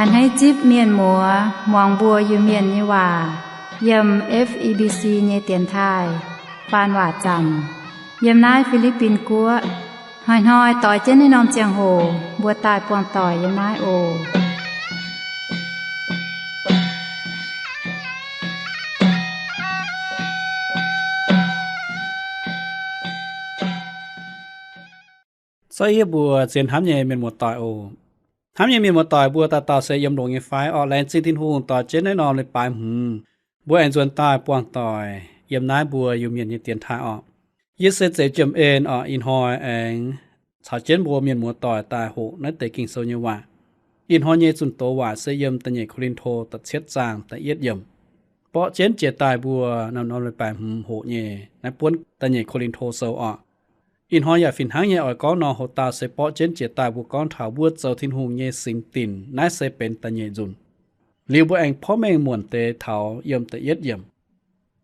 Hneiv zipv mienh muoz muangx mbuo Iu-Mienh nyei waac yiem F E B C nyei dienx taaih faan waac zaamc yiem naaiv Fi^li^bin Guoqv. Hnoi-hnoi doix jienv naaiv norm ziangh hoc mbuo daaih buangh doic yiem naaiv oc. Zorqv yie mbuo zien hnamv nyei mienh muoz-doic oc. Hnamv nyei mienh muoz-doic mbuo dauh dauh se yiem longx nyei fai orqc? Laengz zingh Tin-Hungh doix jienv naaiv norm leiz-baaix hmz mbuo aengx nzuonx daaih buangh doic yiem naaiv mbuo Iu-Mienh nyei dienx taaih orqc. Yie se Zeix Jiem En orqc. Ih hnoi aengx caux jienv mbuo mienh muoz-doic daaih hoqc naaiv deix Ging-Sou nyei waac. Ih hnoi nyei zunh doz waac se yiem da'nyeic Ko^lin^to da'cietv zaang da'yietv yiemc. Borqv jienv jiex daaih mbuo norm-norm leiz-baaix hmz hoqc nyei naaiv buonv da'nyeic Ko^lin^to Sou orqc. Ih hnoi yaac fih hnangv nyei oix gorngv nor, hoc-dauh se borqv jienv jiex daaih mbuo gorngv taux mbuo zoux Tin-Hungh nyei singx dinc. Naaiv se benx da'nyeic nzunc. Liuz mbuo aengx porv mengh muonc deix taux yiem da'yietv yiemc.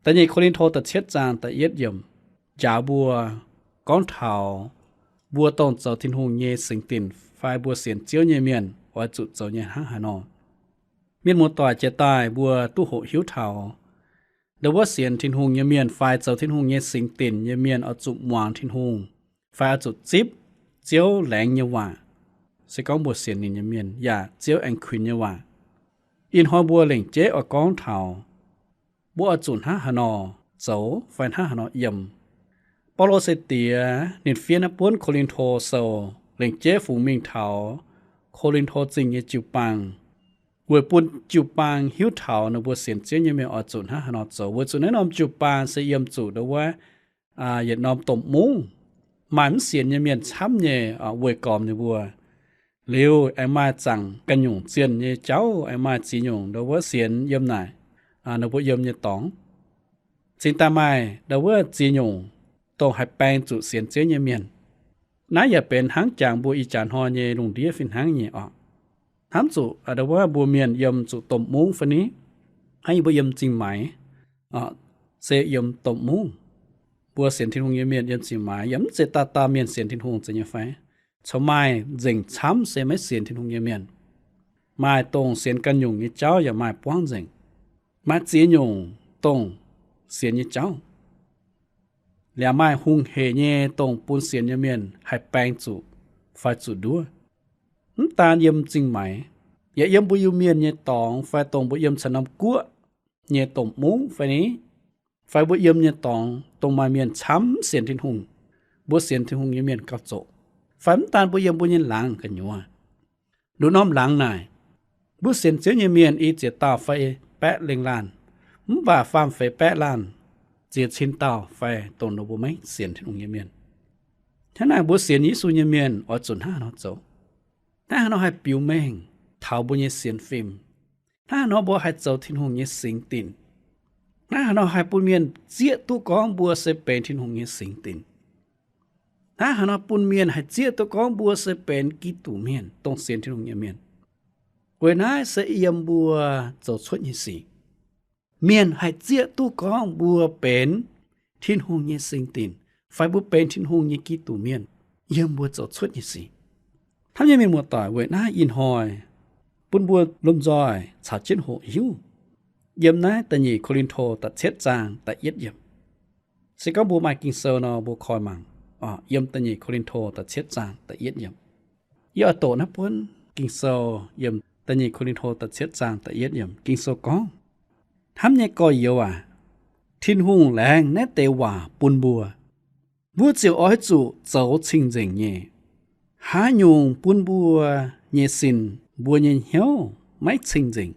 Da'nyeic Ko^lin^to da'cietv zaang da'yietv yiemc njaaux mbuo gorngv taux mbuo dongh zoux Tin-Hungh nyei singx dinc fai mbuo sienx Ziouv nyei mienh oix zuqc zoux nyei hnangv haaix nor. Mienh muoz-doic jiex daaih mbuo duqv hoqc hiuv taux ndo wuov sienx Tin-Hungh nyei mienh fai zoux Tin-Hungh nyei singx dinc nyei mienh oix zuqc muangx Tin-Hungh fai oix zuqc zipv Ziouv laengz nyei waac. Se gorngv mbuo sienx ninh nyei mienh yaac Ziouv aengx kuinx nyei waac. Ih hnoi mbuo lengc jeiv oix gorngv taux mbuo oix zuqc hnangv haaix nor zoux fai hnangv haaix nor yiem. Baulo se diex ninh fiev naaiv buonv Ko^lin^to Sou lengc jeiv fungx mingh taux Ko^lin^to Zingh nyei jiu-baang, weic bun jiu-baang hiuv taux ninh mbuo sienx Ziouv nyei mienh oix zuqc hnangv haaix nor zoux. Weic zuqc naaiv norm jiu-baang se yiem zuqc ndo wuov yietc norm domh mungv, maaih mv sienx nyei mienh camv nyei weih gormx ninh mbuo. Liuz aengx maaih zaangc ganh nyungc zienh nyei jauv, aengx maaih ziex nyungc ndo wuov sienx yiem naaic ninh mbuo yiem nyei dorngx. Cingx daaih maaih ndo wuov ziex nyungc dongh haih baeng zuqc sienx Ziouv nyei mienh. Naaiv yaac benx hnangv jangx mbuo ih jaax hnoi nyei lungh ndiev fih hnangv nyei orqc. Hnamv zuqc ndo wuov mbuo mienh yiem zuqc domh mungv fai ni, hnangv yie mbuo yiem Zingh Maix se yiem domh mungv. Mbuo sienx Tin-Hungh nyei mienh yiem Zingh Maix yaac mv zeiz dauh dauh mienh sienx Tin-Hungh zeiz nyei fai? Corc maaih nzengc camv se maiv sienx Tin-Hungh nyei mienh. Maaih dongh sienx ganh nyungc nyei jauv yaac maaih buangv nzengc. Maaih ziex nyungc dongh sienx nyei jauv. Liuz maaih hungh hec nyei dongh bun sienx nyei mienh haih baeng zuqc fai zuqc nduov. Mv daan yiem Zingh Maix, yaac yiem mbuo Iu-Mienh nyei dorngx fai dongh mbuo yiem caux norm guoqv nyei domh mungv fai ni, fai mbuo yiem nyei dorngx dongh maaih mienh camv mv sienx Tin-Hungh, mbuo sienx Tin-Hungh nyei mienh gauh zoqc. Fai mv daan mbuo yiem mbuo nyei laangz gu'nyuoz, nduqc norm laangz naaic, mbuo sienx Ziouv nyei mienh i ziex dauh fai baeqv lengh laanh, mv baac faam-feix baeqv laanh ziex cin dauh fai dongh nor mbuo maiv sienx Tin-Hungh nyei mienh. Hnangv naaic mbuo sienx Yesu nyei mienh oix zuqc hnangv haaix nor zoux? Hnangv haaix nor haih biux mengh taux mbuo nyei sienx fim? Hnangv haaix nor mbuo haih zoux Tin-Hungh nyei singx dinc? Hnangv haaix nor haih bun mienh zieqv duqv gorngv mbuo se benx Tin-Hungh nyei singx dinc? Hnangv haaix nor bun mienh haih zieqv duqv gorngv mbuo se benx Giduc mienh, dongh sienx Tin-Hungh nyei mienh? Weic naaiv se yiem mbuo zoux cuotv nyei sic. Mienh haih zieqv duqv gorngv mbuo benx Tin-Hungh nyei singx dinc fai mbuo benx Tin-Hungh nyei Giduc mienh, yiem mbuo zoux cuotv nyei sic. Hnamv nyei mienh muoz-doic, weic naaiv ih hnoi bun mbuo lomh nzoih caux jienv hoqc hiuv yiem naaiv da'nyeic Ko^lin^to da'cietv zaang da'yietv yiemc. Se gorngv mbuo maaih Ging-Sou nor, mbuo koi mangc yiem da'nyeic Ko^lin^to da'cietv zaang da'yietv yiemc. Yie oix doqc naaiv buonv Ging-Sou yiem da'nyeic Ko^lin^to da'cietv zaang da'yietv yiemc. Ging-Sou gorngv, Hnamv nyei gorx-youz aac, Tin-Hungh laengz naaiv deix waac bun mbuo, mbuo ziouc oix zuqc zoux cing-nzengc nyei. Haaix nyungc bun mbuo nyei sin, mbuo nyei hnyouv maiv cing-nzengc,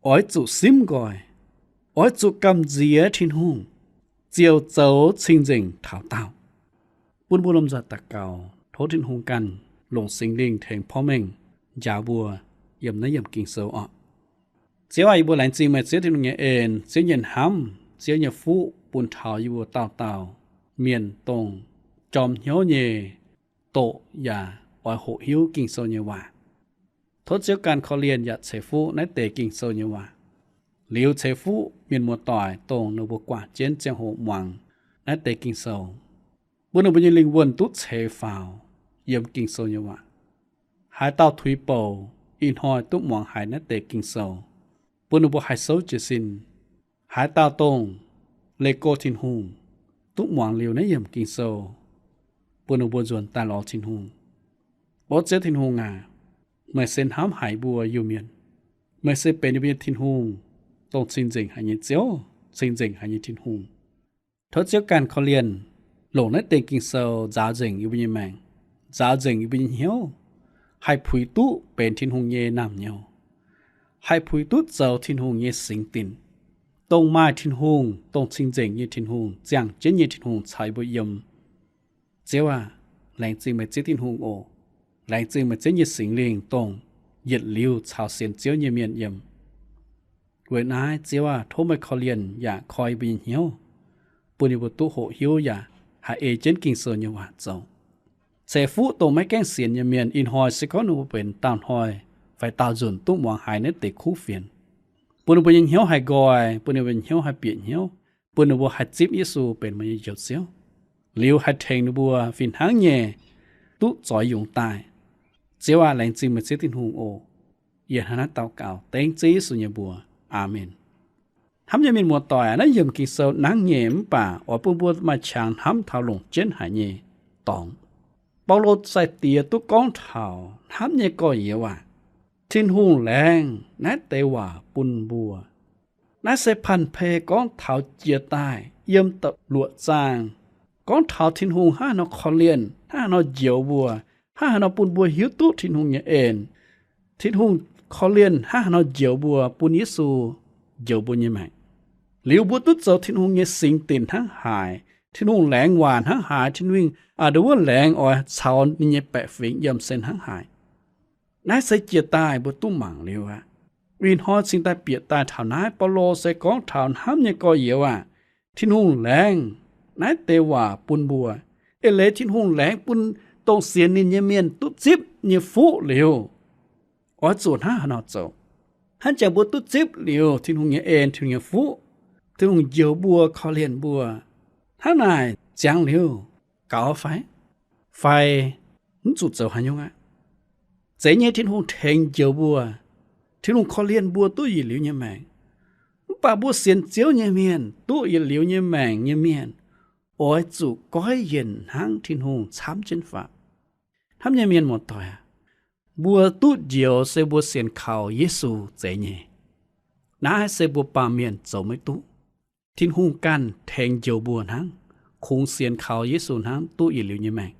oix zuqc simv nqoi. Oix zuqc gamh nziex Tin-Hungh, ziouc zoux cing-nzengc taux daauh. Bun mbuo lomh nzoih daux gaux, tov Tin-Hungh ganh longc Singx Lingh tengx porv mengh njaaux mbuo yiem naaiv yiemc Ging-Sou orqc. Ziouv aac, yie mbuo laengz zingh meih Ziouv Tin-Hungh nyei en, Ziouv nyei hnamv, Ziouv nyei fuqv bun taux yie mbuo dauh dauh mienh dongh jorm hnyouv nyei doqc yaac oix hoqc hiuv Ging-Sou nyei waac. Tov Ziouv ganh korv-lienh yaac ceix fuqv naaiv deix Ging-Sou nyei waac. Liuz ceix fuqv mienh muoz-doic dongh ninh mbuo guangc jienv ziangh hoc muangx naaiv deix Ging-Sou, bun ninh mbuo nyei lingh wuonh duqv ceix faaux yiem Ging-Sou nyei waac. Haaix dauh tuix bouc ih hnoi duqv muangx haiz naaiv deix Ging-Sou, bun ninh mbuo haih souv jiez sin. Haaix dauh dongh leih go Tin-Hungh, duqv muangx liuz naaiv yiemc Ging-Sou, bun ninh mbuo nzuonx daaih lorz Tin-Hungh. O Ziouv Tin-Hungh aac, meih se hnamv haic mbuo Iu-Mienh. Meih se benx ninh mbuo nyei Tin-Hungh, dongh cing-nzengc haic nyei Ziouv, cing-nzengc haic nyei Tin-Hungh. Tov Ziouv ganh korv-lienh longc naaiv deix Ging-Sou nzaaux nzengc yie mbuo nyei maengc, nzaaux nzengc yie mbuo nyei hnyouv, haih puix duqv benx Tin-Hungh nyei naamh nyouz, haih puix duqv zoux Tin-Hungh nyei singx dinc, dongh maaih Tin-Hungh, dongh cing-nzengc nyei Tin-Hungh, ziangh jienv nyei Tin-Hungh caux yie mbuo yiem. Ziouv aac, laengz zingh meih Ziouv Tin-Hungh oc. Laengz zingh meih Ziouv nyei Singx Lingh dongh yietc liuz caux sienx Ziouv nyei mienh yiem. Weic naaiv Ziouv aac, tov meih korv-lienh yaac koi yie mbuo nyei hnyouv, bun yie mbuo duqv hoqc hiuv yaac haih ei jienv Ging-Sou nyei waac zoux. Ceix fuqv dongh maiv gaengh sienx nyei mienh, ih hnoi se gorngv ninh mbuo benx daauh hnoi fai daauh nzunc duqv muangx haiz naaiv deix kuv fienx, bun ninh mbuo nyei hnyouv haih nqoi, bun ninh mbuo nyei hnyouv haih bieqc hnyouv, bun ninh mbuo haih zipv Yesu benx meih nyei Njoux Ziouv, liuz haih tengx ninh mbuo fih hnangv nyei duqv zoix yungz daaih. Ziouv aac, laengz zingh meih Ziouv Tin-Hungh oc. Yie hnangv naaiv daux gaux dengv Ziouv Yesu nyei mbuox. Aamen. Hnamv nyei mienh muoz-doic aac, naaiv yiemc Ging-Sou nangv nyei mv baac oix bun mbuo maaih qangx hnamv taux longc jienv haic nyei dorngx. Baulo sai-diex duqv gorngv taux hnamv nyei gorx-youz aac, Tin-Hungh laengz naaiv deix waac bun mbuo. Naaiv se panh-pei gorngv taux jiex daaih yiem da'luoqc zaang, gorngv taux Tin-Hungh hnangv haaix nor korv-lienh, hnangv haaix nor njoux mbuo, hnangv haaix nor bun mbuo hiuv duqv Tin-Hungh nyei en. Tin-Hungh korv-lienh hnangv haaix nor njoux mbuo, bun Yesu njoux mbuo nyei maengc. Liuz mbuo duqv zoux Tin-Hungh nyei singx dinc hnangv haaix, Tin-Hungh laengz waac hnangv haaix, Tin-Hungh a'nda wuov laengz oix caux ninh nyei baeqc fingx yiem se hnangv haaix. Naaiv se jiex daaih mbuo duqv mangc liuz aqv. Ih hnoi cingx daaih bieqc daaih taux naaiv, Baulo se gorngv taux hnamv nyei gorx-youz aac, Tin-Hungh laengz naaiv deix waac bun mbuo. Eix leiz Tin-Hungh laengz bun dongh sienx ninh nyei mienh duqv zipv nyei fuqv liuz, oix zuqc hnangv haaix nor zoux? Hnangv jangx mbuo duqv zipv liuz Tin-Hungh nyei en, Tin-Hungh nyei fuqv, Tin-Hungh njoux mbuo, korv-lienh mbuo, hnangv naaic ziangx liuz gaux fai? Fai mv zuqc zoux haaix nyungc aqv? Zeiz nyei, Tin-Hungh tengx njoux mbuo, Tin-Hungh korv-lienh mbuo duqv yietc liuz nyei maengc. Mv baac mbuo sienx Ziouv nyei mienh, duqv yietc liuz nyei maengc nyei mienh, oix zuqc goiv yienc hnangv Tin-Hungh camv jienv faaux. Hnamv nyei mienh muoz-doic aac, mbuo duqv njoux se mbuo sienx kaux Yesu zeiz nyei. Naaiv se mbuo baamh mienh zoux maiv duqv. Tin-Hungh ganh tengx njoux mbuo hnangv, kungx sienx kaux Yesu hnangv duqv yietc liuz nyei maengc.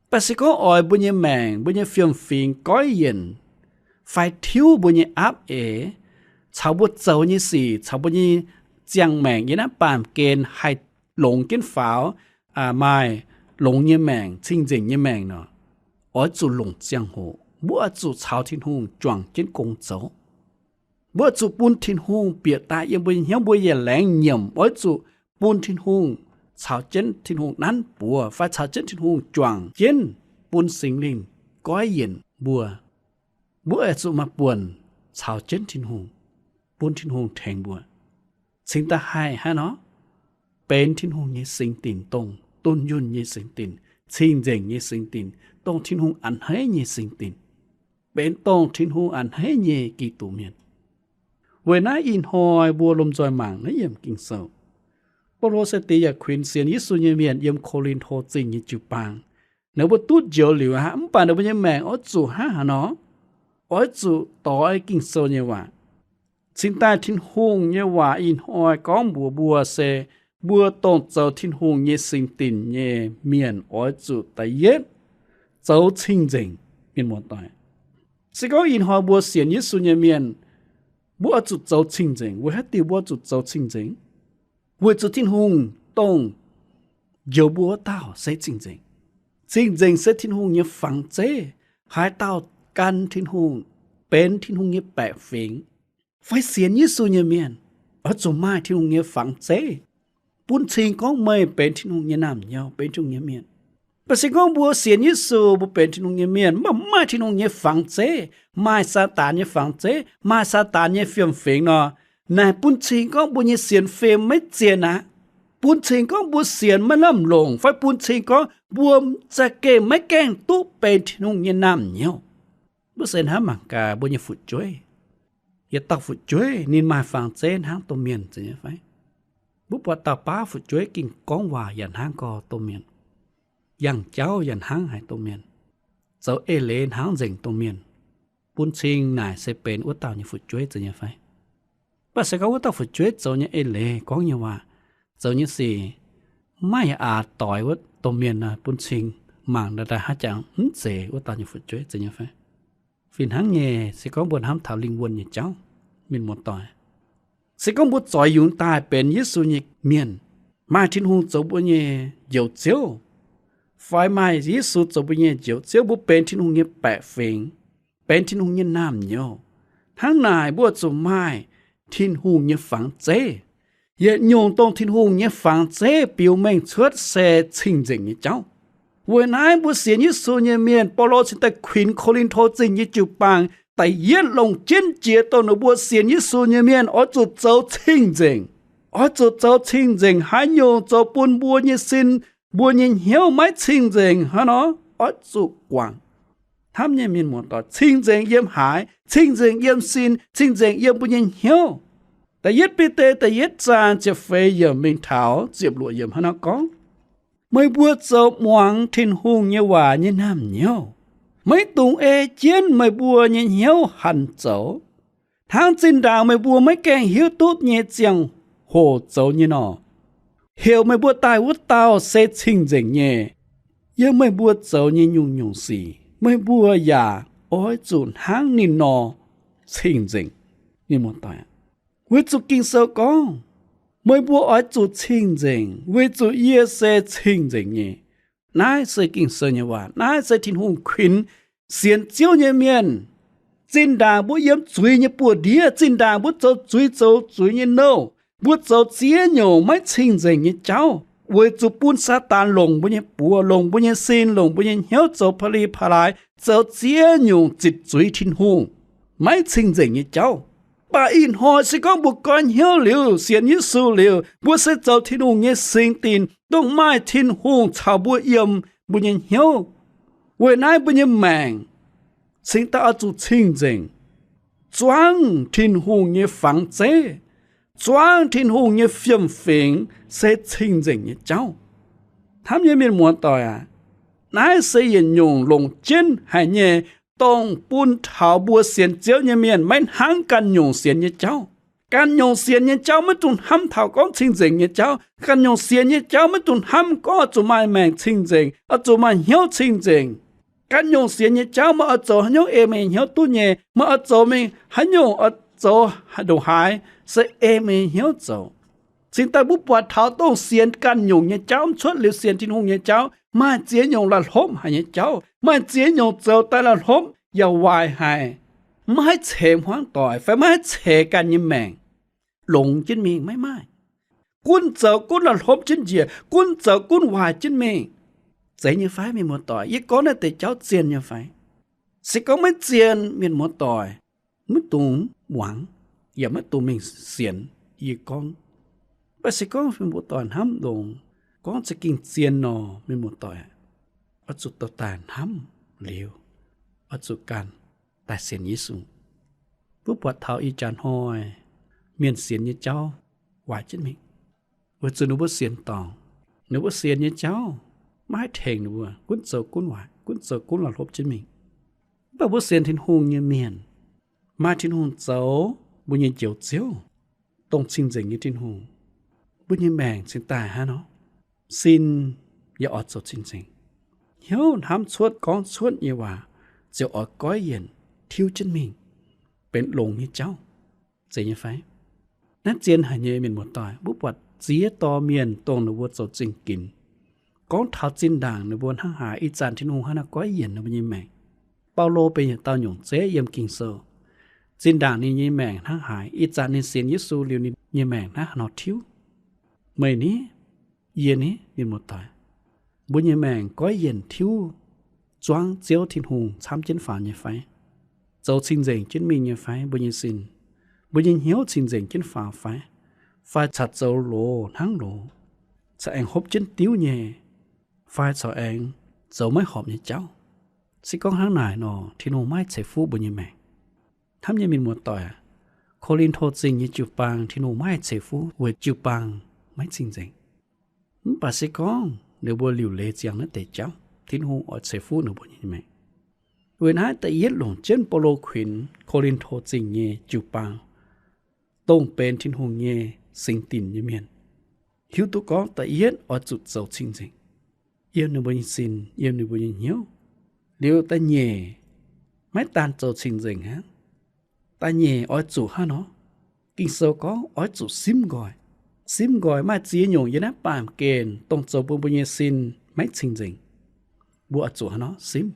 Mv baac se gorngv oix mbuo nyei maengc, mbuo nyei fiem-fingx goiv yienc, fai tiuv mbuo nyei aapv eix, caux mbuo zoux nyei sic, caux mbuo nyei ziangh maengc yiem naaiv baamh gen haih longx jienv faaux, maaih longx nyei maengc, cing-nzengc nyei maengc nor, oix zuqc longc ziangh hoc. Mbuo oix zuqc caux Tin-Hungh juangc jienv gong zoux. Mbuo oix zuqc bun Tin-Hungh bieqc daaih yiem mbuo nyei hnyouv, mbuo yaac laengz nyiemc oix zuqc bun Tin-Hungh caux jienv Tin-Hungh nanv buoz fai caux jienv Tin-Hungh juangc jienv, bun Singx Lingh goiv yienc mbuo. Mbuo oix zuqc maaih buonc caux jienv Tin-Hungh, bun Tin-Hungh tengx mbuo. Cingx daaih haih hnangv nor benx Tin-Hungh nyei singx dinc, dongh dunh yunh nyei singx dinc, cing-nzengc nyei singx dinc, dongh Tin-Hungh a'hneiv nyei singx dinc, benx dongh Tin-Hungh a'hneiv nyei Giduc Mienh. Weic naaiv ih hnoi mbuo lomh nzoih mangc naaiv yiemc Ging-Sou. Baulo sai-diex yaac kuinx sienx Yesu nyei mienh yiem Ko^lin^to Zingh nyei jiu-baang. Ninh mbuo duqv njoux liuz aqv, mv baac ninh mbuo nyei maengc oix zuqc hnangv haaix nor? Oix zuqc doix Ging-Sou nyei waac. Cingx daaih Tin-Hungh nyei waac ih hnoi gorngv mbuox mbuo se, mbuo dongh zoux Tin-Hungh nyei singx dinc nyei mienh oix zuqc da'yietv zoux cing-nzengc. Mienh muoz-doic, se gorngv ih hnoi mbuo sienx Yesu nyei mienh, mbuo oix zuqc zoux cing-nzengc. Weic haaix diuc mbuo oix zuqc zoux cing-nzengc? Weic zuqc Tin-Hungh dongh njoux mbuo wuov dauh se cing-nzengc. Cing-nzengc se Tin-Hungh nyei fangx zeiv. Haaix dauh gan Tin-Hungh benx Tin-Hungh nyei baeqc fingx. Fai sienx Yesu nyei mienh oix zuqc maaih Tin-Hungh nyei fangx zeiv, bun cing gorngv meih benx Tin-Hungh nyei naamh nyouz, benx Tin-Hungh nyei mienh. Mv baac se gorngv mbuo sienx Yesu, mbuo benx Tin-Hungh nyei mienh, mv baac mv maaih Tin-Hungh nyei fangx zeiv, maaih Saadaan nyei fangx zeiv, maaih Saadaan nyei fiem-fingx nor, naaic bun cing gorngv mbuo nyei sienx fim maiv zienh aqv. Bun cing gorngv mbuo sienx maiv lamh longc, fai bun cing gorngv mbuo za'gengh maiv gaengh duqv benx Tin-Hungh nyei naamh nyouz. Mbuo se hnamv mangc gaax mbuo nyei fu'jueiv. Yietc dauh fu'jueiv ninh maaih fangx zeiv hnangv domh mienh zeiz nyei fai? Mbuo buatc dauh baav fu'jueiv gengh gorngv waac yaac hnangv gorx domh mienh, yangh jauv yaac hnangv haic domh mienh, zoux eix leiz hnangv nzengc domh mienh, bun cing naaic se benx wuov dauh nyei fu'jueiv zeiz nyei fai? Mv baac se gorngv wuov dauh fu'jueiv zoux nyei eix leiz, gorngv nyei waac, zoux nyei sic, mv maaih aax doix wuov domh mienh nor, bun cing mangc daaih haaix jangx mv zeiz wuov dauh nyei fu'jueiv zeiz nyei fai? Fih hnangv nyei, se gorngv mbuo hnamv taux lingh wuonh nyei jauv, mienh muoz-doic, se gorngv mbuo zoix yungz daaih benx Yesu nyei mienh, maaih Tin-Hungh zoux mbuo nyei Njoux Ziouv, fai maaih Yesu zoux mbuo nyei Njoux Ziouv, mbuo benx Tin-Hungh nyei baeqc fingx, benx Tin-Hungh nyei naamh nyouz. Hnangv naaic mbuo zuqc maaih Tin-Hungh nyei fangx zeiv. Yietc nyungc dongh Tin-Hungh nyei fangx zeiv biux mengh cuotv se cing-nzengc nyei jauv. Weic naaiv mbuo sienx Yesu nyei mienh, Baulo cingx daaih kuinx Ko^lin^to Zingh nyei jiu-baang da'yietv longc jienv jiex dongh ninh mbuo sienx Yesu nyei mienh oix zuqc zoux cing-nzengc. Oix zuqc zoux cing-nzengc haaix nyungc? Zoux bun mbuo nyei sin, mbuo nyei hnyouv maiv cing-nzengc hnangv nor, oix zuqc guangc. Hnamv nyei mienh muoz-doic, cing-nzengc yiem haaix? Cing-nzengc yiem sin, cing-nzengc yiem mbuo nyei hnyouv. Da'yietv Bide da'yietv zaang ziepc feix yiemc mingh taux ziepc luoqc yiemc hnangv nor gorngv, meih mbuo zoux muangx Tin-Hungh nyei waac nyei naamh nyouz, maiv dungx ei jienv meih mbuo nyei hnyouv hanc zoux, hnangv zinh ndaangc meih mbuo maiv gaengh hiuv duqv nyei ziangh hoc zoux nyei nor. Heuc meih mbuo daaih wuov dauh se cing-nzengc nyei. Yiem meih mbuo zoux nyei nyungc-nyungc sic meih mbuo yaac oix zuqc hnangv ninh nor cing-nzengc. Mienh muoz-doic, weic zuqc Ging-Sou gorngv, meih mbuo oix zuqc cing-nzengc, weic zuqc yie se cing-nzengc nyei. Naaiv se Ging-Sou nyei waac. Naaiv se Tin-Hungh kuinx sienx Ziouv nyei mienh. Zinh ndaangc mbuo yiem zuiz nyei buoz-ndiev, zinh ndaangc mbuo zoux zuiz zoux zuiz nyei nouh, mbuo zoux ziex nyungc maiv cing-nzengc nyei jauv, weic zuqc bun Saadaan longc mbuo nyei buoz, longc mbuo nyei sin, longc mbuo nyei hnyouv zoux pa'li pa'laaix, zoux ziex nyungc zitc zuiz Tin-Hungh, maiv cing-nzengc nyei jauv. Mv baac ih hnoi se gorngv mbuo goiv hnyouv liuz, sienx Yesu liuz, mbuo se zoux Tin-Hungh nyei singx dinc, dongh maaih Tin-Hungh caux mbuo yiem mbuo nyei hnyouv. Weic naaiv mbuo nyei maengc cingx daaih oix zuqc cing-nzengc, zuangv Tin-Hungh nyei fangx zeiv, zuangv Tin-Hungh nyei fiem-fingx se cing-nzengc nyei jauv. Hnamv nyei mienh muoz-doic aac, naaiv se yietc nyungc longc jienv haic nyei, dongh bun taux mbuo sienx Ziouv nyei mienh maiv hnangv ganh nyungc sienx nyei jauv. Ganh nyungc sienx nyei jauv maiv dungx hnamv taux gorngv cing-nzengc nyei jauv. Ganh nyungc sienx nyei jauv maiv dungx hnamv gorngv oix zuqc maaih maengc cing-nzengc, oix zuqc maaih hnyouv cing-nzengc. Ganh nyungc sienx nyei jauv maiv oix zoux haaix nyungc ei meih nyei hnyouv duqv nyei, maiv oix zoux mingh haaix nyungc, oix zoux ndongc haaix se ei meih nyei hnyouv zoux. Cingx daaih mbuo buatc taux dongh sienx ganh nyungc nyei jauv mv cuotv liuz sienx Tin-Hungh nyei jauv, maaih ziex nyungc la'hlopv haic nyei jauv, maaih ziex nyungc zoux daaih la'hlopv yaac waaic haic, maiv haih ceix hmuangv doic fai maiv haih ceix ganh nyei maengc, longx jienv mingh maiv maaih. Gunv zoux gunv la'hlopv jienv njiec, gunv zoux gunv waaic jienv mingh. Zeiz nyei fai, mienh muoz-doic? Yie gorngv naaiv deix jauv zien nyei fai? Se gorngv maiv zien, mienh muoz-doic, maiv dungx muangx, yaac maiv dungx mingh sienx yie gorngv. Mv baac se gorngv mienh muoz-doic hnamv longx, gorngv za'gengh zien nor, mienh muoz-doic, oix zuqc dorh daaih hnamv liuz, oix zuqc ganh daaih sienx Yesu. Mbuo buatc taux ih jaax hnoi mienh sienx nyei jauv waaic jienv mingh, weic zuqc ninh mbuo sienx dorngc. Ninh mbuo sienx nyei jauv maiv haih tengx ninh mbuo, gunv zoux gunv waaic, gunv zoux gunv la'hlopv jienv mingh. Mv baac mbuo sienx Tin-Hungh nyei mienh, maaih Tin-Hungh zoux mbuo nyei Njoux Ziouv, dongh cing-nzengc nyei Tin-Hungh, mbuo nyei maengc cingx daaih hnangv nor, sin yaac oix zoux cing-nzengc. Hnyouv hnamv cuotv gorngv cuotv nyei waac ziouc oix goiv yienc tiuv jienv mingh, benx longx nyei jauv. Zeiz nyei fai? Naaiv zien haic nyei, mienh muoz-doic. Mbuo buatc ziex dorh mienh dongh ninh mbuo zoux zingh ginx, gorngv taux zinh ndaangc ninh mbuo hnangv haaix, ih zanc Tin-Hungh hnangv naaiv goiv yienc ninh mbuo nyei maengc. Baulo benx yietc dauh nyungc zeiv yiem Ging-Sou. Zinh ndaangc ninh nyei maengc hnangv haaix, ih zanc ninh sienx Yesu liuz ninh nyei maengc hnangv haaix nor tiuv. Meih ni, yie ni, mienh muoz-doic, mbuo nyei maengc goiv yienc tiuv zuangv Ziouv Tin-Hungh camv jienv faaux nyei fai? Zoux cing-nzengc jienv mingh nyei fai mbuo nyei sin? Mbuo nyei hnyouv cing-nzengc jienv faaux fai? Fai caux zoux loz hnangv loz, caux aengx hopv jienv diuv nyei, fai caux aengx zoux maiv horpc nyei jauv? Se gorngv hnangv naaic nor, Tin-Hungh maiv haih ceix fuqv mbuo nyei maengc. Hnamv nyei mienh muoz-doic aac, Ko^lin^to Zingh nyei jiu-baang Tin-Hungh maiv haih ceix fuqv weic jiu-baang maiv cing-nzengc. Mv baac se gorngv ninh mbuo liuc leiz ziangx naaiv deix jauv, Tin-Hungh oix ceix fuqv ninh mbuo nyei maengc. Weic naaiv da'yietv longc jienv Baulo kuinx Ko^lin^to Zingh nyei jiu-baang, dongh benx Tin-Hungh nyei singx dinc nyei mienh, hiuv duqv gorngv da'yietv oix zuqc zoux cing-nzengc, yiem ninh mbuo nyei sin, yiem ninh mbuo nyei hnyouv. Liuz da'nyeic, maiv daan zoux cing-nzengc hnangv. Da'nyeic oix zuqc hnangv nor, Ging-Sou gorngv oix zuqc simv nqoi. Simv nqoi maaih ziex nyungc yiem naaiv baamh gen dongh zoux bun mbuo nyei sin maiv cing-nzengc. Mbuo oix zuqc hnangv nor simv.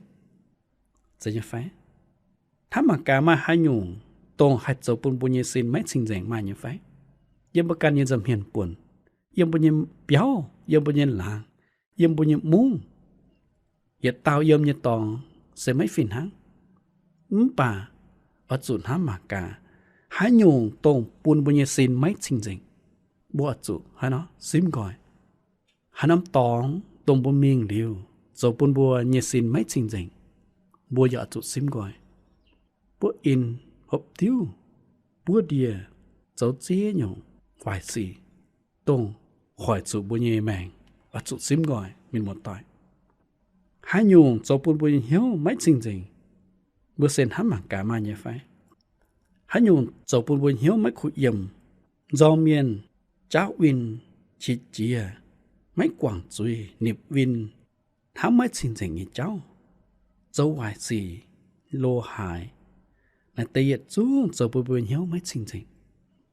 Zeiz nyei fai? Hnamv mangc gaax maaih haaix nyungc dongh haih zoux bun mbuo nyei sin maiv cing-nzengc maaih nyei fai? Yiem mbuo ganh nyei nza'hmien buonc, yiem mbuo nyei biauv, yiem mbuo nyei laangz, yiem mbuo nyei mungv, yietc dauh yiem nyei dorngx se maiv fih hnangv. Mv baac oix zuqc hnamv mangc gaax, haaix nyungc dongh bun mbuo nyei sin maiv cing-nzengc, mbuo oix zuqc haaix nor simv nqoi. Haaix norm dorngx dongh mbuo mingh liuz zoux bun mbuo nyei sin maiv cing-nzengc, mbuo yaac oix zuqc simv nqoi. Buov in, hopv diuv, buov ndie, zoux ziex nyungc waaic sic, dongh hoic zuqc mbuo nyei maengc oix zuqc simv nqoi, mienh muoz-doic. Haaix nyungc zoux bun mbuo nyei hnyouv maiv cing-nzengc, mbuo se hnamv mangc gaax maaih nyei fai? Haaix nyungc zoux bun mbuo hnyouv maiv kuh yiem, nzorng mienh, jaauv win, qiex jiez, maiv guangc zuiz, nipc win, hnamv maiv cing-nzengc nyei jauv, zoux waaic sic, lo haaix, naaiv deix yietc zungv zoux bun mbuo hnyouv maiv cing-nzengc.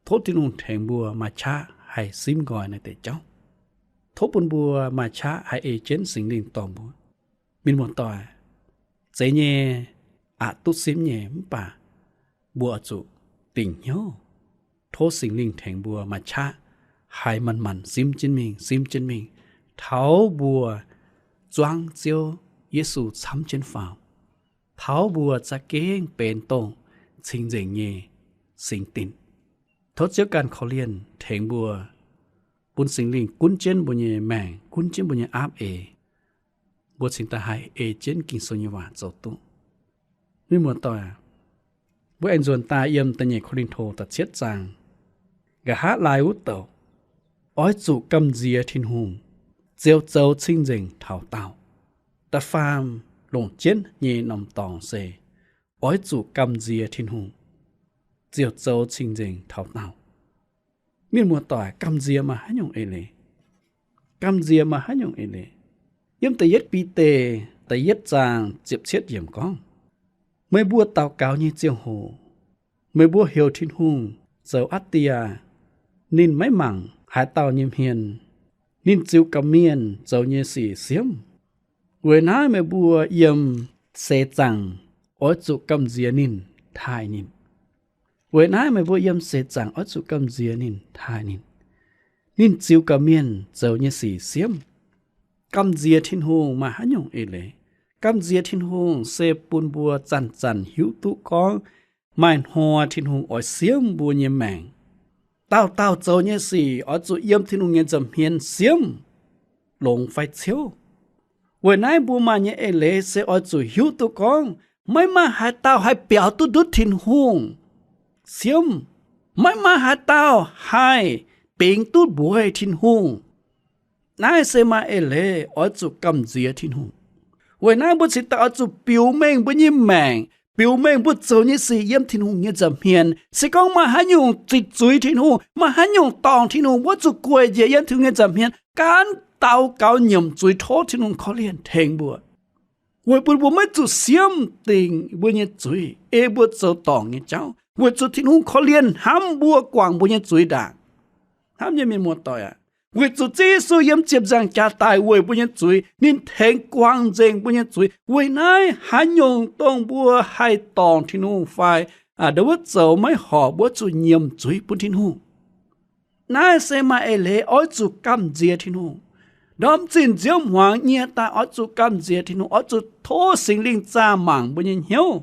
Tov Tin-Hungh tengx mbuo maaih qaqv haih simv nqoi naaiv deix jauv. Tov bun mbuo maaih qaqv haih ei jienv Singx Lingh dorh mbuo. Mienh muoz-doic, zeiz nyei, aqc duqv simv nyei, mv baac mbuo oix zuqc dingc hnyouv. Tov Singx Lingh tengx mbuo maaih qaqv haih manc-manc simv jienv mingh, simv jienv mingh, taux mbuo zuangv Ziouv Yesu camv jienv faaux, taux mbuo za'gengh benx dongh cing-nzengc nyei singx dinc. Tov Ziouv ganh korv-lienh tengx mbuo, bun Singx Lingh gunv jienv mbuo nyei maengc, gunv jienv mbuo nyei aapv eix, mbuo cingx daaih haih ei jienv Ging-Sou nyei waac zoux duqv. Mienh muoz-doic, mbuo aengx nzuonx daaih yiem da'nyeic Ko^lin^to da'cietv zaang, nqa'haav laai wuov douc, oix zuqc gamh nziex Tin-Hungh, ziouc zoux cing-nzengc taux daauh. Da'faam longc jienv nyei norm dorngx se, oix zuqc gamh nziex Tin-Hungh, ziouc zoux cing-nzengc taux daauh. Mienh muoz-doic, gamh nziex maaih haaix nyungc eix leiz? Gamh nziex maaih haaix nyungc eix leiz? Yiem da'yietv Bide da'yietv zaang ziepc cietv yiemc gorngv, meih mbuo daux gaux nyei ziangh hoc, meih mbuo heuc Tin-Hungh zoux Aa Die, ninh maiv mangc haaix dauh nyei hmien, ninh ziux gorqv-mienh zoux nyei sic siemv. Weic naaiv meih mbuo yiem seix zaangc oix zuqc gamh nziex ninh, taaih ninh. Weic naaiv meih mbuo yiem seix zaangc oix zuqc gamh nziex ninh, taaih ninh. Ninh ziux gorqv-mienh zoux nyei sic siemv. Gamh nziex Tin-Hungh maaih haaix nyungc eix leiz? Gamh nziex Tin-Hungh se bun mbuo zanc-zanc hiuv duqv gorngv maaih hnoi Tin-Hungh oix siemv mbuo nyei maengc. Dauh dauh zoux nyei sic oix zuqc yiem Tin-Hungh nyei nza'hmien siemv, longx fai ciouv. Weic naaiv mbuo maaih nyei eix leiz se oix zuqc hiuv duqv gorngv maiv maaih haaix dauh haih biaux duqv ndutv Tin-Hungh siemv. Maiv maaih haaix dauh haih bingx duqv mbuox Tin-Hungh. Naaiv se maaih eix leiz oix zuqc gamh nziex Tin-Hungh. Weic naaiv mbuo cingx daaih oix zuqc biux mengh mbuo nyei maengc, biux mengh mbuo zoux nyei sic yiem Tin-Hungh nyei nza'hmien. Se gorngv maaih haaix nyungc zitc zuiz Tin-Hungh, maaih haaix nyungc dorngc Tin-Hungh, mbuo zuqc gueic njiec yiem Tin-Hungh nyei nza'hmien, gaanv daux gaux nyiemc zuiz tov Tin-Hungh korv-lienh tengx mbuo, weic bun mbuo maiv zuqc siemv dingc mbuo nyei zuiz ei mbuo zoux dorngc nyei jauv, weic zuqc Tin-Hungh korv-lienh hnamv mbuo guangc mbuo nyei zuiz ndaangc. Hnamv nyei mienh muoz-doic aac, weic zuqc Ziouv Yesu yiem ziepc nzaangc jaax daic weic mbuo nyei zuiz, ninh tengx guangc nzengc mbuo nyei zuiz. Weic naaiv haaix nyungc dongh mbuo haih dorngc Tin-Hungh fai ndongc wuov zoux maiv horpc, mbuo zuqc nyiemc zuiz bun Tin-Hungh. Naaiv se maaih eix leiz oix zuqc gamh nziex Tin-Hungh. Ndorm zinh nziouv hmuangx nyie daaih oix zuqc gamh nziex Tin-Hungh, oix zuqc tov Singx Lingh zaah mangc mbuo nyei hnyouv.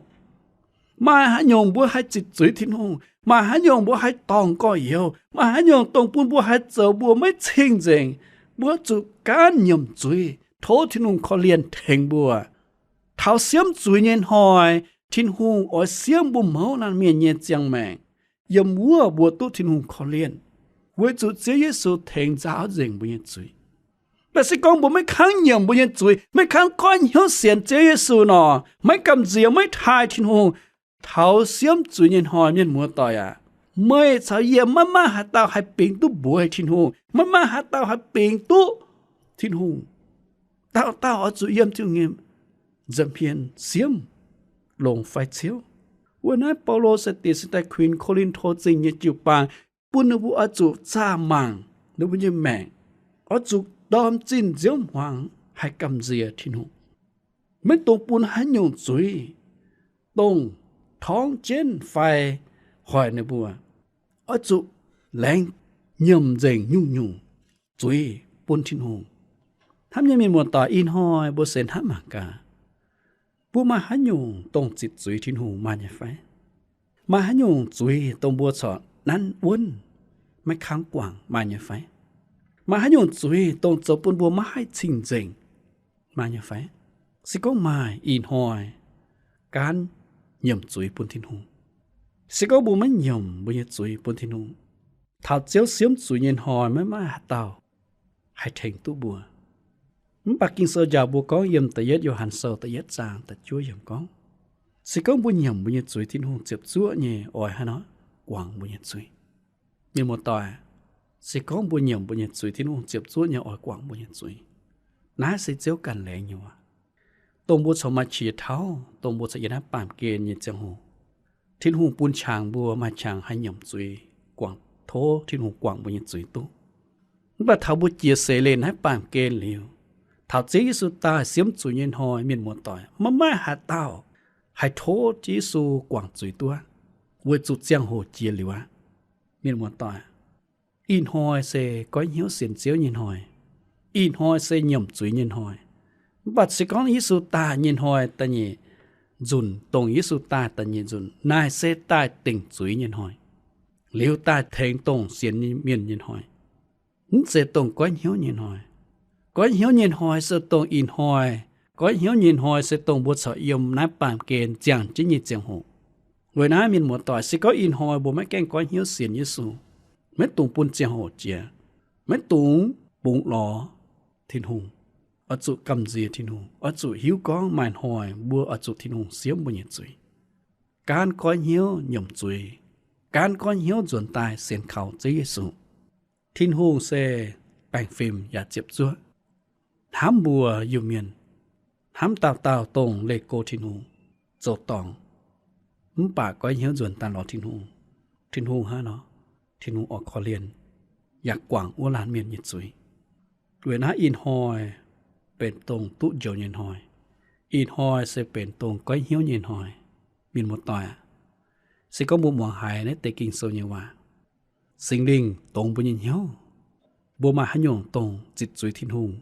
Maaih haaix nyungc mbuo haih zitc zuiz Tin-Hungh, maaih haaix nyungc mbuo haih dorngc gorx-youz, maaih haaix nyungc dongh bun mbuo haih zoux mbuo maiv cing-nzengc, mbuo zuqc gaanv nyiemc zuiz, tov Tin-Hungh korv-lienh tengx mbuo. Taux siemv zuiz nyei hnoi, Tin-Hungh oix siemv mbuo mouz laanh mienh nyei ziangh maengc, yiem wuov mbuo duqv Tin-Hungh korv-lienh, weic zuqc Ziouv Yesu tengx nzaaux nzengc mbuo nyei zuiz. Mv baac se gorngv mbuo maiv kangv nyiemc mbuo nyei zuiz, maiv kangv goiv hnyouv sienx Ziouv Yesu nor, maiv gamh nziex, maiv taaih Tin-Hungh, taux siemv zuiz nyei hnoi, mienh muoz-doic aac, meih caux yie maiv maaih haaix dauh haih bingx duqv mbuox Tin-Hungh, maiv maaih haaix dauh haih bingx duqv Tin-Hungh. Dauh dauh oix zuqc yiem Tin-Hungh nyei nza'hmien siemv, longc fai ciouv. Weic naaiv Baulo se diex sin daaih kuinx Ko^lin^to Zingh nyei jiu-baang, bun ninh mbuo oix zuqc zaah mangc ninh mbuo nyei maengc, oix zuqc ndorm zinh nziouv hmuangx haih gamh nziex Tin-Hungh. Maiv dungx bun haaix nyungc zuiz dongh torngv jienv fai hoic ninh mbuo. Oix zuqc laengz nyiemc nzengc nyungc-nyungc zuiz bun Tin-Hungh. Hnamv nyei mienh muoz-doic, ih hnoi mbuo se hnamv mangc gaax, mbuo maaih haaix nyungc dongh zitc zuiz Tin-Hungh, maaih nyei fai? Maaih haaix nyungc zuiz dongh mbuo corc nanv wuonv, maiv kangv guangc, maaih nyei fai? Maaih haaix nyungc zuiz dongh zoux bun mbuo maiv haih cing-nzengc, maaih nyei fai? Se gorngv maaih, ih hnoi gaanv nyiemc zuiz bun Tin-Hungh. Se gorngv mbuo maiv nyiemc mbuo nyei zuiz bun Tin-Hungh, taux Ziouv siemv zuiz nyei hnoi maiv maaih haaix dauh haih tengx duqv mbuo. Mv baac Ging-Sou njaaux mbuo gorngv yiem Da'yietv Yo^han Sou da'yietv zaang da'juov yiemc gorngv, se gorngv mbuo nyiemc mbuo nyei zuiz, Tin-Hungh ziepc zuoqv nyei oix haaix nor guangc mbuo nyei zuiz. Mienh muoz-doic, se gorngv mbuo nyiemc mbuo nyei zuiz, Tin-Hungh ziepc zuoqv nyei oix guangc mbuo nyei zuiz. Naaiv se Ziouv ganh laengz nyei waac. Dongh mbuo corc maaih qiex tauv, dongh mbuo corc yiem naaiv baamh gen nyei ziangh hoc, Tin-Hungh bun qangx mbuo maaih qangx haih nyiemc zuiz, guangc, tov Tin-Hungh guangc mbuo nyei zuiz duqv. Mv baac taux mbuo jiex seix leih naaiv baamh gen liuz, taux Ziouv Yesu daaih siemv zuiz nyei hnoi, mienh muoz-doic, maiv maaih haaix dauh haih tov Ziouv Yesu guangc zuiz duqv, weic zuqc ziangh hoc jiex liuz aqv. Mienh muoz-doic, ih hnoi se goiv hnyouv sienx Ziouv nyei hnoi. Ih hnoi se nyiemc zuiz nyei hnoi. Mv baac se gorngv Yesu daaih nyei hnoi da'nyeic nzunc, dongh Yesu daaih da'nyeic nzunc, naaic se daaih dingc zuiz nyei hnoi, liuz daaih tengx dongh sienx mienh nyei hnoi. Mv zeiz dongh goiv hnyouv nyei hnoi. Goiv hnyouv nyei hnoi se dongh ih hnoi. Goiv hnyouv nyei hnoi se dongh mbuo corc yiem naaiv baamh gen ziangh jienv nyei ziangh hoc. Weic naaiv mienh muoz-doic, se gorngv ih hnoi mbuo maiv gaengh goiv hnyouv sienx Yesu, maiv dungx bun ziangh hoc jiex, maiv dungx bungx lorz Tin-Hungh. Oix zuqc gamh nziex Tin-Hungh, oix zuqc hiuv gorngv maaih hnoi mbuo oix zuqc Tin-Hungh siemv mbuo nyei zuiz. Gaanv goiv hnyouv nyiemc zuiz, gaanv goiv hnyouv nzuonx daaih sienx kaux Ziouv Yesu. Tin-Hungh se baengh fim yaac ziepc zuoqv, hnamv mbuo Iu-Mienh, hnamv dauh dauh dongh leih go Tin-Hungh zoux dorngc, mv baac goiv hnyouv nzuonx daaih lorz Tin-Hungh. Tin-Hungh hnangv nor, Tin-Hungh oix korv-lienh yaac guangc wuov laanh mienh nyei zuiz. Weic naaiv ih hnoi benx dongh duqv njoux nyei hnoi. Ih hnoi se benx dongh goiv hnyouv nyei hnoi. Mienh muoz-doic aac, se gorngv mbuo muangx haiz naaiv deix Ging-Sou nyei waac, Singx Lingh dongz mbuo nyei hnyouv. Mbuo maaih haaix nyungc dongh zitc zuiz Tin-Hungh,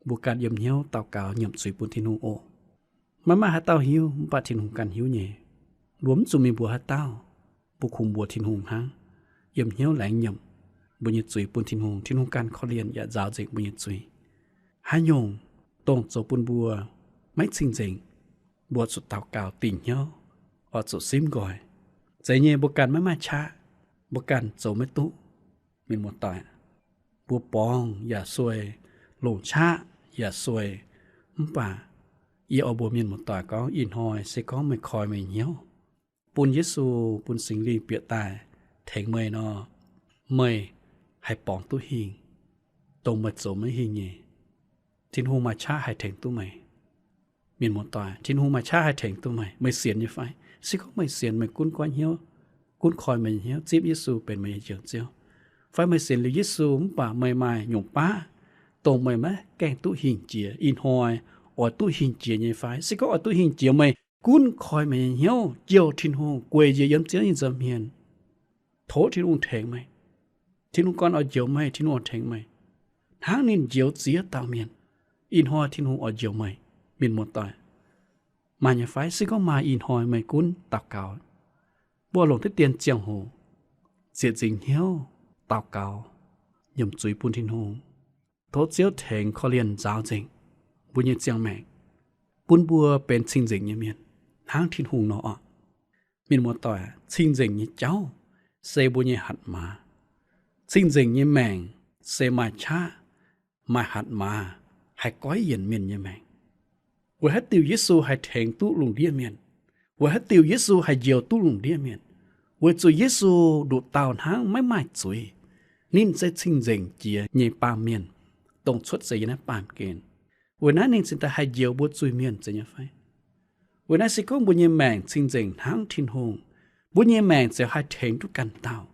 mbuo ganh yiem hnyouv daux gaux nyiemc zuiz bun Tin-Hungh oc. Maiv maaih haaix dauh hiuv, mv baac Tin-Hungh ganh hiuv nyei. Mbuo mv zuqc mingh mbuox haaix dauh, mbuo kungx mbuox Tin-Hungh hnangv. Yiem hnyouv laengz nyiemc mbuo nyei zuiz bun Tin-Hungh, Tin-Hungh ganh korv-lienh yaac nzaaux nzengc mbuo nyei zuiz. Haaix nyungc dongh zoux bun mbuo maiv cing-nzengc, mbuo zuqc daux gaux dingc hnyouv, oix zuqc simv nqoi. Zeiz nyei mbuo ganh maiv maaih qaqv, mbuo ganh zoux maiv duqv. Mienh muoz-doic, mbuo borngz yaac suei, longc qaqv yaac suei. Mv baac yie oix mbuox mienh muoz-doic gorngv, ih hnoi se gorngv meih koi meih hnyouv, bun Yesu, bun Singx Lingh bieqc daaih tengx meih nor, meih haih borngz duqv hingh, dongh meih zoux maiv hingh nyei. Tin-Hungh maaih qaqv haih tengx duqv meih. Mienh muoz-doic, Tin-Hungh maaih qaqv haih tengx duqv meih. Meih sienx nyei fai? Se gorngv meih sienx, meih gunv goiv hnyouv, gunv koi meih nyei hnyouv zipv Yesu benx meih nyei Njoux Ziouv, fai meih sienx liuz Yesu mv baac meih maaih nyungc baav dongh meih maiv gaengh duqv hingh jiex, ih hnoi oix duqv hingh jiex nyei fai? Se gorngv oix duqv hingh jiex, meih gunv koi meih nyei hnyouv, jouh Tin-Hungh, gueic njiec yiem Ziouv nyei nza'hmien, tov Tin-Hungh tengx meih. Tin-Hungh gorngv oix njoux meih, Tin-Hungh oix tengx meih. Hnangv ninh njoux ziex dauh mienh, ih hnoi Tin-Hungh oix njoux meih. Mienh muoz-doic, maaih nyei fai? Se gorngv maaih, ih hnoi meih gunv daux gaux. Mbuo longc diqv dien ziangh hoc ziec nzingc hnyouv daux gaux, nyiemc zuiz bun Tin-Hungh. Tov Ziouv tengx korv-lienh nzaaux nzengc mbuo nyei ziangh maengc, bun mbuo benx cing-nzengc nyei mienh hnangv Tin-Hungh nor oc. Mienh muoz-doic, cing-nzengc nyei jauv se mbuo nyei hatc maaz. Cing-nzengc nyei maengc se maaih qaqv, maaih hatc maaz, haih goiv yienc mienh nyei maengc. Weic haaix diuc Yesu haih tengx duqv lungh ndiev mienh? Weic haaix diuc Yesu haih njoux duqv lungh ndiev mienh? Weic zuqc Yesu nduqc dauh hnangv, maiv maaih zuiz. Ninh se cing-nzengc jiex nyei baamh mienh, dongh cuotv seix yiem naaiv baamh gen. Weic naaiv ninh cingx daaih haih njoux mbuo zuiz-mienh, zeiz nyei fai? Weic naaiv se gorngv mbuo nyei maengc cing-nzengc hnangv Tin-Hungh, mbuo nyei maengc ziouc haih tengx duqv ganh dauh.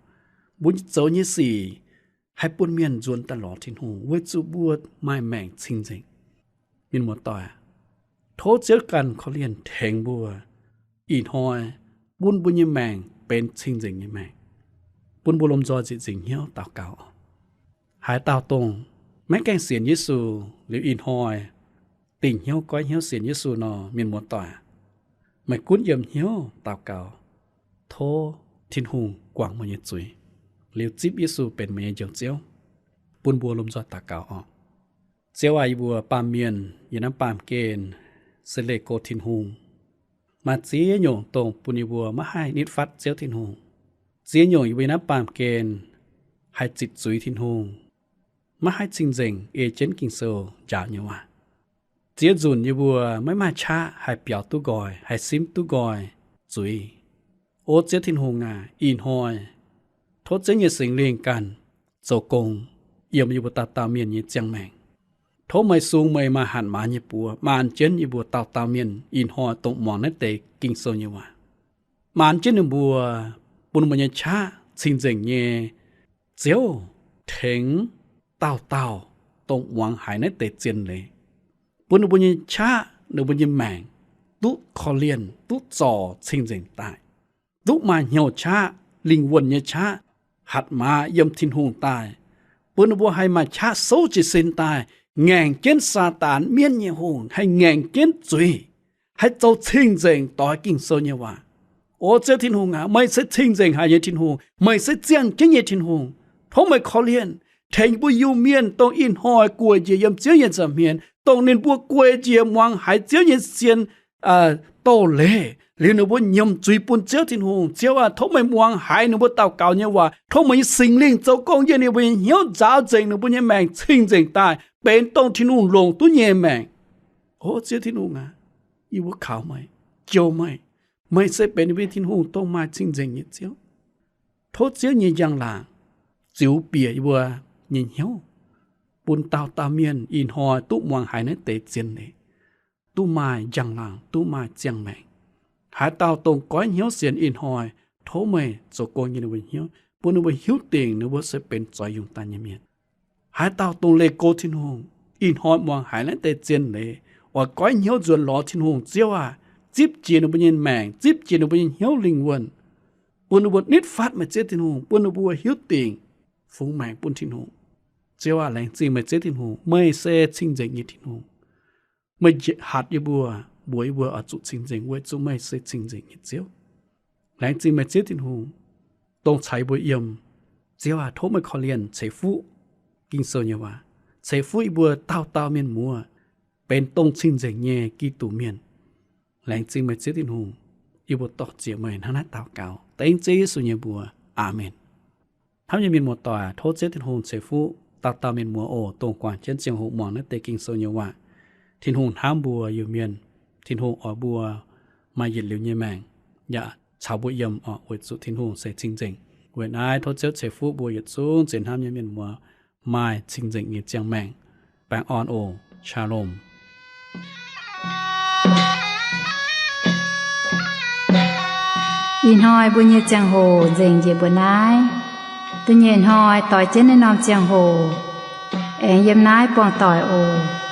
Mbuo zoux nyei sic haih bun mienh nzuonx daaih lorz Tin-Hungh, weic zuqc mbuo maaih maengc cing-nzengc. Mienh muoz-doic, tov Ziouv ganh korv-lienh tengx mbuo ih hnoi bun mbuo nyei maengc benx cing-nzengc nyei maengc. Bun mbuo lomh nzoih nzieqc nzingc hnyouv daux gaux oc. Haaix dauh dongh maiv gaengh sienx Yesu, liuz ih hnoi dingc hnyouv goiv hnyouv sienx Yesu nor, mienh muoz-doic, meih gunv yiem hnyouv daux gaux, tov Tin-Hungh guangc meih nyei zuiz, liuz zipv Yesu benx meih nyei Njoux Ziouv. Bun mbuo lomh nzoih daux gaux oc. Ziouv aac, yie mbuo baamh mienh yiem naaiv baamh gen se leih go Tin-Hungh. Maaih ziex nyungc dongh bun yie mbuo maiv haih nitv fatv Ziouv Tin-Hungh. Ziex nyungc yie mbuo yiem naaiv baamh gen haih zitc zuiz Tin-Hungh, maiv haih cing-nzengc ei jienv Ging-Sou njaaux nyei waac. Ziex nzunc yie mbuo maiv maaih qaqv haih biaux duqv nqoi, haih simv duqv nqoi zuiz. O Ziouv Tin-Hungh aac, ih hnoi tov Ziouv nyei Singx Lingh ganh zoux gong yiem yie mbuo dauh dauh mienh nyei ziangh maengc. Tov meih sung meih maaih hatc maaz nyei buoz maanz jienv yie mbuo dauh dauh mienh ih hnoi dongh muangx naaiv deix Ging-Sou nyei waac. Maanz jienv ninh mbuo, bun ninh mbuo nyei qaqv cing-nzengc nyei Ziouv tengx dauh dauh dongh muangx haiz naaiv deix zien leiz. Bun ninh mbuo nyei qaqv, ninh mbuo nyei maengc duqv korv-lienh, duqv zorc cing-nzengc daaih, duqv maaih hnyouv qaqv, lingh wuonh nyei qaqv, hatc maaz yiem Tin-Hungh daaih. Bun ninh mbuo haih maaih qaqv souv jiez sin daaih, ngaengc jienv Saadaan mienv nyei hungh, haih ngaengc jienv zuiz, haih zoux cing-nzengc doix Ging-Sou nyei waac. O Ziouv Tin-Hungh aac, meih se cing-nzengc haic nyei Tin-Hungh, meih se ziangh jienv nyei Tin-Hungh. Tov meih korv-lienh tengx mbuo Iu-Mienh dongh ih hnoi gueic njiec yiem Ziouv nyei nza'hmien, dongh ninh mbuo gueic njiec muangx haiz Ziouv nyei zien doz-leiz, liuz ninh mbuo nyiemc zuiz bun Ziouv Tin-Hungh. Ziouv aac, tov meih muangx haiz ninh mbuo daux gaux nyei waac. Tov meih nyei Singx Lingh zoux gong yiem ninh mbuo nyei hnyouv, nzaaux nzengc ninh mbuo nyei maengc cing-nzengc daaih, benx dongh Tin-Hungh longc duqv nyei maengc. O Ziouv Tin-Hungh aac, yie mbuo kaux meih, jouh meih. Meih se benx ninh mbuo nyei Tin-Hungh, dongh maaih cing-nzengc nyei Ziouv. Tov Ziouv nyei njang-laangc ziux bieqc yie mbuo nyei hnyouv, bun dauh dauh mienh ih hnoi duqv muangx haiz naaiv deix zien leiz, duqv maaih njang-laangc, duqv maaih ziangh maengc. Haaix dauh dongh goiv hnyouv sienx ih hnoi, tov meih zoux gong yiem ninh mbuo hnyouv, bun ninh mbuo hiuv dingc ninh mbuo se benx zoix yungz daaih nyei mienh. Haaix dauh dongh leih go Tin-Hungh, ih hnoi muangx haiz naaiv deix zien leiz, oix goiv hnyouv nzuonx lorz Tin-Hungh, Ziouv aac, zipv jiex ninh mbuo nyei maengc, zipv jiex ninh mbuo nyei hnyouv lingh wuonh, bun ninh mbuo nitv fatv meih Ziouv Tin-Hungh, bun ninh mbuo hiuv dingc fungx maengc bun Tin-Hungh. Ziouv aac, laengz zingh meih Ziouv Tin-Hungh, meih se cing-nzengc nyei Tin-Hungh. Meih hatc yie mbuo, mbuox yie mbuo oix zuqc cing-nzengc weic zuqc meih se cing-nzengc nyei Ziouv. Laengz zingh meih Ziouv Tin-Hungh, dongh caux yie mbuo yiem. Ziouv aac, tov meih korv-lienh ceix fuqv Ging-Sou nyei waac, ceix fuqv yie mbuo dauh dauh mienh muoz benx dongh cing-nzengc nyei Giduc mienh. Laengz zingh meih Ziouv Tin-Hungh. Yie mbuo dor-ziec meih hnangv naaiv daux gaux dengv Ziouv Yesu nyei mbuox. Aamen. Hnamv nyei mienh muoz-doic, tov Ziouv Tin-Hungh ceix fuqv dauh dauh mienh muoz oc, dongh guangc jienv ziangh hoc muangx naaiv deix Ging-Sou nyei waac. Tin-Hungh hnamv mbuo Iu-Mienh. Tin-Hungh oix mbuo maaih yietc liuz nyei maengc, yaac caux mbuo yiem oc, weic zuqc Tin-Hungh se cing-nzengc. Weic naaiv tov Ziouv ceix fuqv mbuo yietc zungv zeqc hnamv nyei mienh muoz maaih cing-nzengc nyei ziangh maengc. Baengh orn oc. Shalom. Ih hnoi mbuo nyei ziangh hoc nzengc njiec mbuo naaiv. Da'nyeic hnoi doix jienv naaiv norm ziangh hoc aengx yiem naaiv buangh doic oc.